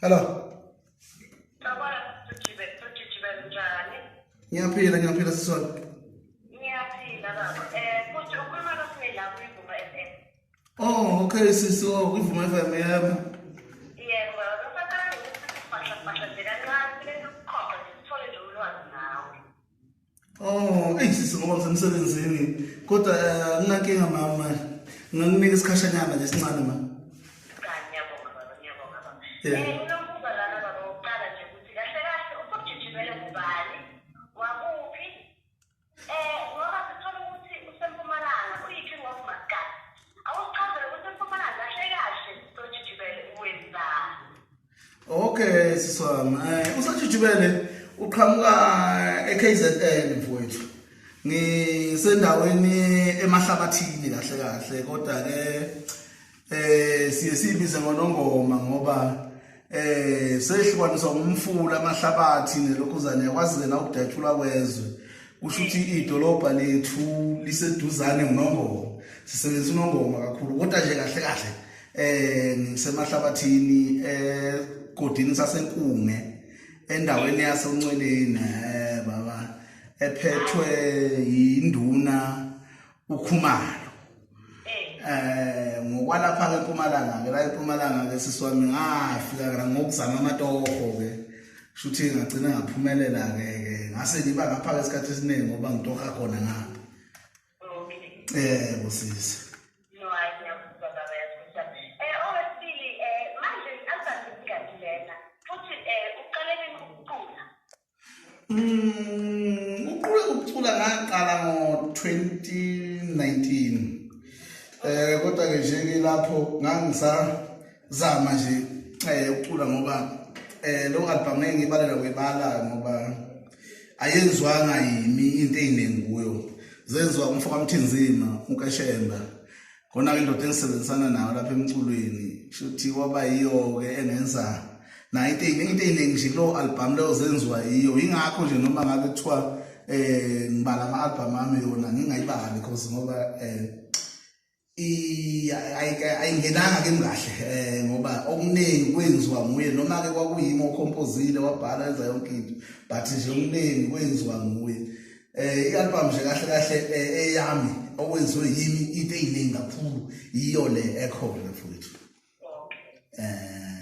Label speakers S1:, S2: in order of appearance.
S1: Hello.
S2: Sawubona Sijibele, Sijibele njani?
S1: Ngiyaphila, ngiyaphila sisona.
S2: Ngiyaphila baba. Eh futhi ukhuluma noSimila kwiVuma FM.
S1: Oh, okay sisi, oh kwiVuma FM yebo.
S2: Yebo baba, ngisacela ukuthi sifahla fahla nje kancane sile ukuqoqa nje sithole nje ulwazi ngawe.
S1: Oh, eyi sisi ngoba ngisemsebenzini. Kodwa eh, nginankinga mama. Ngingakunika isikhashanyana nje esincane ma.
S2: Cha, ngiyabonga baba, ngiyabonga baba.
S1: Yeah.
S2: Eh nginombuzo lana baba wokuqala nje ukuthi kahle kahle usujijimele ngubani? Wakuphi? Eh ngoba sithola ukuthi useMpumalanga uyi-King of Maskandi. Awusichazele ukuthi eMpumalanga kahle kahle usojijibele wenzani?
S1: Okay sisi wami. Eh usajijibele uqhamuka eKZN mfowethu. Ngisendaweni emahlabathini kahle kahle kodwa ke eh siye siyibize ngonongoma ngoba eh sehlukaniswa ngumfula amahlabathi nelokhuzane yakwazi lena ukudatshulwa kwezwe kusho ukuthi idolobha lethu liseduzane ngonongoma sisebenzisa unongoma kakhulu kodwa nje kahle kahle eh ngisemahlabathini egodini sasenkunge endaweni yaseNcweleni eh baba ephethwe yinduna uKhumalo eh ngokwalapha ke eMpumalanga ke la eMpumalanga ke sisi wami ngafika ke ngokuzama amatoho ke shuthi ngagcina ngaphumelela ke ke ngase ngiba ngapha ke isikhathi esiningi ngoba ngitoha khona ngapha yebo sisi
S2: No, hayi ngiyakuzwa baba yazi Eh owesibili eh manje i-album ingakhi lena futhi eh uqale nini ukucula?
S1: Uqule ukucula ngaqala ngo-2019. Eh kodwa ke nje ke lapho ngangisazama nje eh ukucula ngoba eh lo album ngeke ngibalele kwebala ngoba ayenziwanga yimi into eziningi kuyo zenziwa umfo kaMthinzima uNkeshemba khona ke indoda engisebenzisana nayo lapha emculweni shuthi kwaba yiyo ke engenza nayo into eyiningi into eyiningi nje kulo album leyo zenziwa yiyo ingakho nje noma ngabe kuthiwa eh ngibala ama album ami yona ngingayibali because ngoba eh ayingenanga kimi kahle eh ngoba okuningi kwenziwa nguye noma ke kwakuyimi okhompozile wabhala enza yonke into but nje okuningi kwenziwa nguye eh i-album nje kahle kahle eh, eyami okwenziwe yimi into eyiningi kakhulu yiyo le ekhona mfowethu eh.